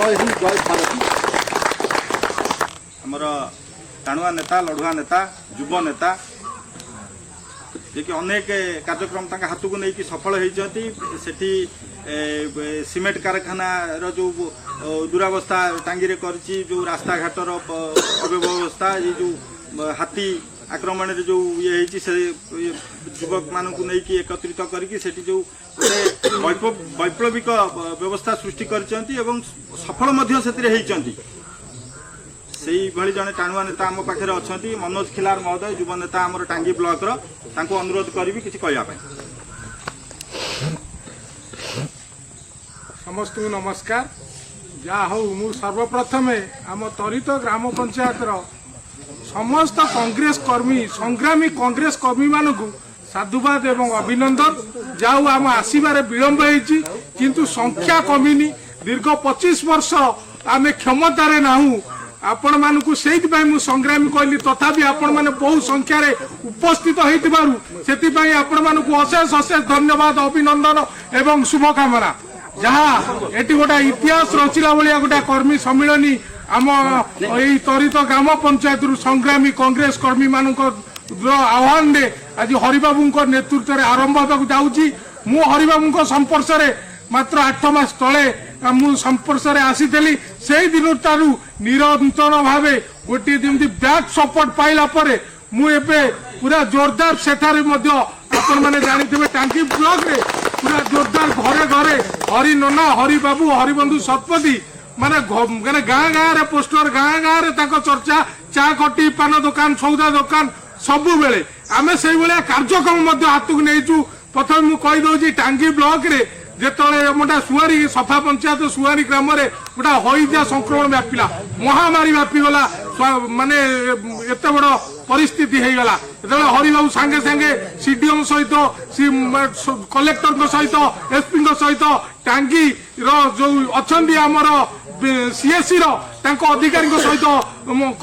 ଜୟ ହିନ୍ଦ, ଜୟ ଭାରତ। ଆମର ଟାଣୁଆ ନେତା, ଲଢୁଆ ନେତା, ଯୁବ ନେତା, ଯିଏକି ଅନେକ କାର୍ଯ୍ୟକ୍ରମ ତାଙ୍କ ହାତକୁ ନେଇକି ସଫଳ ହେଇଛନ୍ତି। ସେଠି ସିମେଣ୍ଟ କାରଖାନାର ଯେଉଁ ଦୁରାବସ୍ଥା ଟାଙ୍ଗିରେ କରିଛି, ଯେଉଁ ରାସ୍ତାଘାଟର ଅବ୍ୟବସ୍ଥା, ଏଇ ଯେଉଁ ହାତୀ ଆକ୍ରମଣରେ ଯେଉଁ ଇଏ ହେଇଛି, ସେ ଯୁବକମାନଙ୍କୁ ନେଇକି ଏକତ୍ରିତ କରିକି ସେଠି ଯେଉଁ ଗୋଟେ ବୈପ୍ଳବିକ ବ୍ୟବସ୍ଥା ସୃଷ୍ଟି କରିଛନ୍ତି ଏବଂ ସଫଳ ମଧ୍ୟ ସେଥିରେ ହେଇଛନ୍ତି, ସେଇଭଳି ଜଣେ ଟାଣୁଆ ନେତା ଆମ ପାଖରେ ଅଛନ୍ତି, ମନୋଜ ଖିଲାର ମହୋଦୟ, ଯୁବ ନେତା ଆମର ଟାଙ୍ଗି ବ୍ଲକର। ତାଙ୍କୁ ଅନୁରୋଧ କରିବି କିଛି କହିବା ପାଇଁ। ସମସ୍ତଙ୍କୁ ନମସ୍କାର। ଯାହା ହଉ, ମୁଁ ସର୍ବପ୍ରଥମେ ଆମ ତରିତ ଗ୍ରାମ ପଞ୍ଚାୟତର ସମସ୍ତ କଂଗ୍ରେସ କର୍ମୀ, ସଂଗ୍ରାମୀ କଂଗ୍ରେସ କର୍ମୀମାନଙ୍କୁ ସାଧୁବାଦ ଏବଂ ଅଭିନନ୍ଦନ। ଯାଉ ଆମ ଆସିବାରେ ବିଳମ୍ବ ହେଇଛି, କିନ୍ତୁ ସଂଖ୍ୟା କମିନି। ଦୀର୍ଘ 25 ବର୍ଷ ଆମେ କ୍ଷମତାରେ ନାହୁଁ, ଆପଣମାନଙ୍କୁ ସେଇଥିପାଇଁ ମୁଁ ସଂଗ୍ରାମୀ କହିଲି। ତଥାପି ଆପଣମାନେ ବହୁ ସଂଖ୍ୟାରେ ଉପସ୍ଥିତ ହେଇଥିବାରୁ ସେଥିପାଇଁ ଆପଣମାନଙ୍କୁ ଅଶେଷ ଅଶେଷ ଧନ୍ୟବାଦ, ଅଭିନନ୍ଦନ ଏବଂ ଶୁଭକାମନା। ଯାହା ଏଠି ଗୋଟେ ଇତିହାସ ରଚିଲା ଭଳିଆ ଗୋଟେ କର୍ମୀ ସମ୍ମିଳନୀ ଆମ ଏଇ ତରିତ ଗ୍ରାମ ପଞ୍ଚାୟତରୁ ସଂଗ୍ରାମୀ କଂଗ୍ରେସ କର୍ମୀ ମାନଙ୍କ ଆହ୍ୱାନରେ ଆଜି ହରିବାବୁଙ୍କ ନେତୃତ୍ୱରେ ଆରମ୍ଭ ହେବାକୁ ଯାଉଛି। ମୁଁ ହରିବାବୁଙ୍କ ସମ୍ପର୍କରେ ମାତ୍ର 8 ମାସ ତଳେ ମୁଁ ସମ୍ପର୍କରେ ଆସିଥିଲି। ସେଇ ଦିନଠାରୁ ନିରନ୍ତର ଭାବେ ଗୋଟିଏ ଯେମିତି ବ୍ୟାକ୍ ସପୋର୍ଟ ପାଇଲା ପରେ ମୁଁ ଏବେ ପୁରା ଜୋରଦାର, ସେଠାରେ ମଧ୍ୟ ଆପଣମାନେ ଜାଣିଥିବେ, ଟାଙ୍ଗି ବ୍ଲକରେ ପୁରା ଜୋରଦାର ଘରେ ଘରେ ହରି ନନା, ହରିବାବୁ, ହରିବନ୍ଧୁ ଶତପଥୀ, ମାନେ ମାନେ ଗାଁ ଗାଁରେ ପୋଷ୍ଟର, ଗାଁ ଗାଁରେ ତାଙ୍କ ଚର୍ଚ୍ଚା, ଚା ଖଟି, ପାନ ଦୋକାନ, ସଉଦା ଦୋକାନ ସବୁବେଳେ। ଆମେ ସେଇଭଳିଆ କାର୍ଯ୍ୟକ୍ରମ ମଧ୍ୟ ହାତକୁ ନେଇଛୁ। ପ୍ରଥମେ ମୁଁ କହିଦଉଛି, ଟାଙ୍ଗି ବ୍ଲକରେ ଯେତେବେଳେ ଗୋଟେ ସୁଆରୀ ସଫା ପଞ୍ଚାୟତ ସୁଆରୀ ଗ୍ରାମରେ ଗୋଟେ ହଇଜା ସଂକ୍ରମଣ ବ୍ୟାପିଲା, ମହାମାରୀ ବ୍ୟାପିଗଲା, ମାନେ ଏତେ ବଡ ପରିସ୍ଥିତି ହେଇଗଲା, ଯେତେବେଳେ ହରିବାବୁ ସାଙ୍ଗେ ସାଙ୍ଗେ ସିଡିଓ ସହିତ, କଲେକ୍ଟରଙ୍କ ସହିତ, ଏସପିଙ୍କ ସହିତ, ଟାଙ୍ଗିର ଯୋଉ ଅଛନ୍ତି ଆମର ସିଏସସି ର ତାଙ୍କ ଅଧିକାରୀଙ୍କ ସହିତ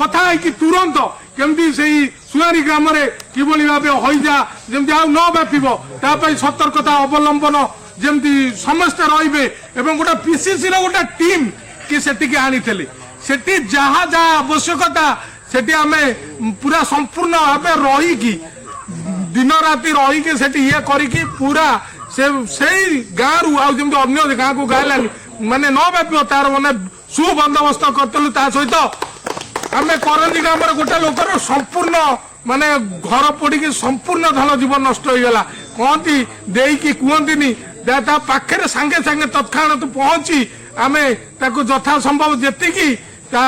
କଥା ହେଇକି ତୁରନ୍ତ କେମିତି ସେଇ ସୁଆରୀ ଗ୍ରାମରେ କିଭଳି ଭାବେ ହଇଜା ଯେମିତି ଆଉ ନ ବ୍ୟାପିବ, ତା ପାଇଁ ସତର୍କତା ଅବଲମ୍ବନ ଯେମିତି ସମସ୍ତେ ରହିବେ ଏବଂ ଗୋଟେ ପିସିସି ର ଗୋଟେ ଟିମ୍ କି ସେଠିକି ଆଣିଥିଲେ। ସେଠି ଯାହା ଯାହା ଆବଶ୍ୟକତା ସେଠି ଆମେ ପୁରା ସମ୍ପୂର୍ଣ୍ଣ ଭାବେ ରହିକି, ଦିନ ରାତି ରହିକି ସେଠି ଇଏ କରିକି ପୁରା ସେ ସେଇ ଗାଁରୁ ଆଉ ଯେମିତି ଅନ୍ୟ ଗାଁକୁ ଗାଇଲାନି, ମାନେ ନ ବ୍ୟାପିବ, ତାର ମାନେ ସୁବନ୍ଦୋବସ୍ତ କରିଥିଲୁ। ତା ସହିତ ଆମେ କରଞ୍ଜି ଗ୍ରାମରେ ଗୋଟେ ଲୋକର ସମ୍ପୂର୍ଣ୍ଣ ମାନେ ଘର ପୋଡିକି ସମ୍ପୂର୍ଣ୍ଣ ଧନ ଜୀବନ ନଷ୍ଟ ହେଇଗଲା। କହନ୍ତି ଦେଇକି କୁହନ୍ତିନି, ତା ପାଖରେ ସାଙ୍ଗେ ସାଙ୍ଗେ ତତ୍କ୍ଷଣାତ୍ ପହଞ୍ଚି ଆମେ ତାକୁ ଯଥା ସମ୍ଭବ ଯେତିକି ତା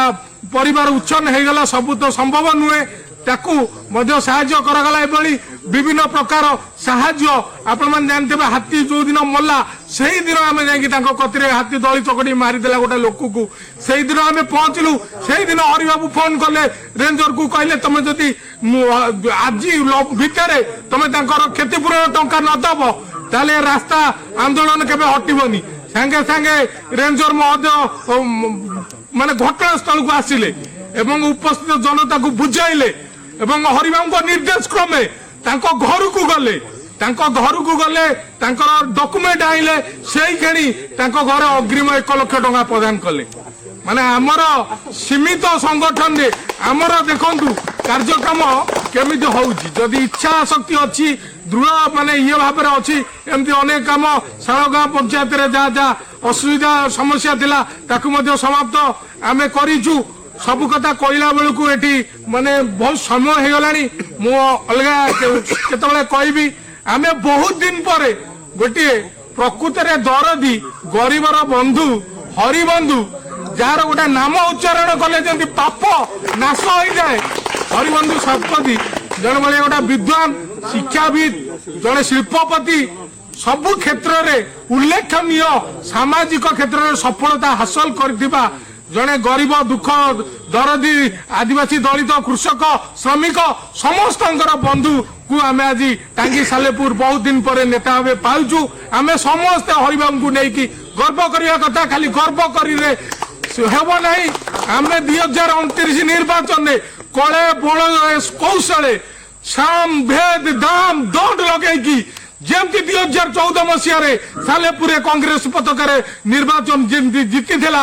ପରିବାର ଉଚ୍ଛନ୍ନ ହେଇଗଲା, ସବୁ ତ ସମ୍ଭବ ନୁହେଁ, ତାକୁ ମଧ୍ୟ ସାହାଯ୍ୟ କରାଗଲା। ଏଭଳି ବିଭିନ୍ନ ପ୍ରକାର ସାହାଯ୍ୟ ଆପଣମାନେ ଜାଣିଥିବେ। ହାତୀ ଯୋଉଦିନ ମଲା, ସେଇଦିନ ଆମେ ଯାଇକି ତାଙ୍କ କତିରେ, ହାତୀ ଦଳି ଚକଟି ମାରିଦେଲା ଗୋଟେ ଲୋକକୁ, ସେଇଦିନ ଆମେ ପହଞ୍ଚିଲୁ। ସେଇଦିନ ହରିବାବୁ ଫୋନ କଲେ ରେଞ୍ଜରକୁ, କହିଲେ ତମେ ଯଦି ଆଜି ଭିତରେ ତମେ ତାଙ୍କର କ୍ଷତିପୂରଣ ଟଙ୍କା ନ ଦବ, ତାହେଲେ ରାସ୍ତା ଆନ୍ଦୋଳନ କେବେ ହଟିବନି। ସାଙ୍ଗେ ସାଙ୍ଗେ ରେଞ୍ଜର ମହୋଦୟ ମାନେ ଘଟଣାସ୍ଥଳକୁ ଆସିଲେ ଏବଂ ଉପସ୍ଥିତ ଜନତାକୁ ବୁଝାଇଲେ ଏବଂ ହରିବାବୁଙ୍କ ନିର୍ଦ୍ଦେଶ କ୍ରମେ ତାଙ୍କ ଘରକୁ ଗଲେ, ତାଙ୍କ ଘରକୁ ଗଲେ, ତାଙ୍କର ଡକୁମେଣ୍ଟ ଆଣିଲେ, ସେଇ କ୍ଷଣି ତାଙ୍କ ଘରେ ଅଗ୍ରିମ 1 ଲକ୍ଷ ଟଙ୍କା ପ୍ରଦାନ କଲେ। ମାନେ ଆମର ସୀମିତ ସଂଗଠନରେ ଆମର ଦେଖନ୍ତୁ କାର୍ଯ୍ୟକ୍ରମ କେମିତି ହଉଛି। ଯଦି ଇଚ୍ଛା ଶକ୍ତି ଅଛି, ଦୃଢ ମାନେ ଇଏ ଭାବରେ ଅଛି, ଏମିତି ଅନେକ କାମ ଶାଳଗାଁ ପଞ୍ଚାୟତରେ ଯାହା ଯାହା ଅସୁବିଧା ସମସ୍ୟା ଥିଲା, ତାକୁ ମଧ୍ୟ ସମାପ୍ତ ଆମେ କରିଛୁ। ସବୁ କଥା କହିଲା ବେଳକୁ ଏଠି ମାନେ ବହୁତ ସମୟ ହେଇଗଲାଣି, ମୁଁ ଅଲଗା କେତେବେଳେ କହିବି। ଆମେ ବହୁତ ଦିନ ପରେ ଗୋଟିଏ ପ୍ରକୃତରେ ଦରଦି ଗରିବର ବନ୍ଧୁ ହରିବନ୍ଧୁ, ଯାହାର ଗୋଟେ ନାମ ଉଚ୍ଚାରଣ କଲେ ଯେମିତି ପାପ ନାଶ ହେଇଯାଏ, ହରିବନ୍ଧୁ ଶତପଥୀ ଜଣେ ଭଳିଆ ଗୋଟେ ବିଦ୍ୱାନ, ଶିକ୍ଷାବିତ୍, ଜଣେ ଶିଳ୍ପପତି, ସବୁ କ୍ଷେତ୍ରରେ ଉଲ୍ଲେଖନୀୟ ସାମାଜିକ କ୍ଷେତ୍ରରେ ସଫଳତା ହାସଲ କରିଥିବା ଜଣେ ଗରିବ ଦୁଃଖ ଦରଦୀ ଆଦିବାସୀ, ଦଳିତ, କୃଷକ, ଶ୍ରମିକ ସମସ୍ତଙ୍କର ବନ୍ଧୁକୁ ଆମେ ଆଜି ଟାଙ୍ଗି ସାଲେପୁର ବହୁତ ଦିନ ପରେ ନେତା ଭାବେ ପାଉଛୁ। ଆମେ ସମସ୍ତେ ହରିବାବୁଙ୍କୁ ନେଇକି ଗର୍ବ କରିବା କଥା। ଖାଲି ଗର୍ବ କରିଲେ ହେବ ନାହିଁ। ଆମେ 2029 ନିର୍ବାଚନରେ କଳେ ବଳ କୌଶଳେ ସାମ ଭେଦ ଦାମ ଦଣ୍ଡ ଲଗେଇକି ଯେମିତି 2014 ମସିହାରେ ସାଲେପୁରରେ କଂଗ୍ରେସ ପତାକାରେ ନିର୍ବାଚନ ଯେମିତି ଜିତିଥିଲା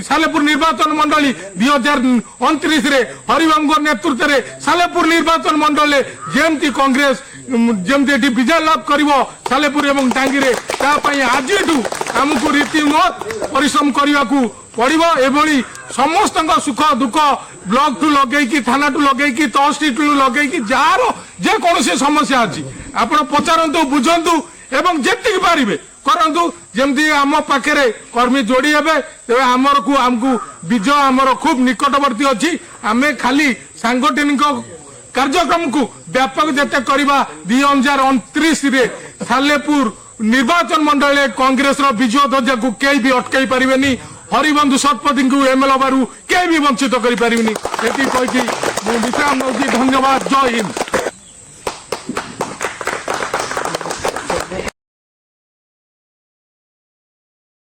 ସାଲେପୁର ନିର୍ବାଚନ ମଣ୍ଡଳୀ, 2029ରେ ହରିବାବୁଙ୍କ ନେତୃତ୍ୱରେ ସାଲେପୁର ନିର୍ବାଚନ ମଣ୍ଡଳୀରେ ଯେମିତି କଂଗ୍ରେସ ଯେମିତି ଏଠି ବିଜୟ ଲାଭ କରିବ ସାଲେପୁର ଏବଂ ଟାଙ୍ଗିରେ, ତା ପାଇଁ ଆଜିଠୁ ଆମକୁ ରୀତିମତ ପରିଶ୍ରମ କରିବାକୁ ପଡ଼ିବ। ଏଭଳି ସମସ୍ତଙ୍କ ସୁଖ ଦୁଃଖ, ବ୍ଲକଠୁ ଲଗେଇକି, ଥାନାଠୁ ଲଗେଇକି, ତହସିଲଠୁ ଲଗେଇକି, ଯାହାର ଯେକୌଣସି ସମସ୍ୟା ଅଛି ଆପଣ ପଚାରନ୍ତୁ, ବୁଝନ୍ତୁ ଏବଂ ଯେତିକି ପାରିବେ କରନ୍ତୁ। ଯେମିତି ଆମ ପାଖରେ କର୍ମୀ ଯୋଡ଼ି ହେବେ, ତେବେ ଆମକୁ ବିଜୟ ଆମର ଖୁବ ନିକଟବର୍ତ୍ତୀ ଅଛି। ଆମେ ଖାଲି ସାଂଗଠନିକ କାର୍ଯ୍ୟକ୍ରମକୁ ବ୍ୟାପକ ଯେତେ କରିବା, 2029ରେ ସାଲେପୁର ନିର୍ବାଚନ ମଣ୍ଡଳୀରେ କଂଗ୍ରେସର ବିଜୟ ଧ୍ୱଜାକୁ କେହି ବି ଅଟକାଇ ପାରିବେନି। ହରିବନ୍ଧୁ ଶତପଥୀଙ୍କୁ ଏମଏଲଏ ହେବାରୁ କେହି ବି ବଞ୍ଚିତ କରିପାରିବେନି। ଏତିକି କହିକି ମୁଁ ବିଶ୍ରାମ ନେଉଛି। ଧନ୍ୟବାଦ। ଜୟ ହିନ୍ଦ।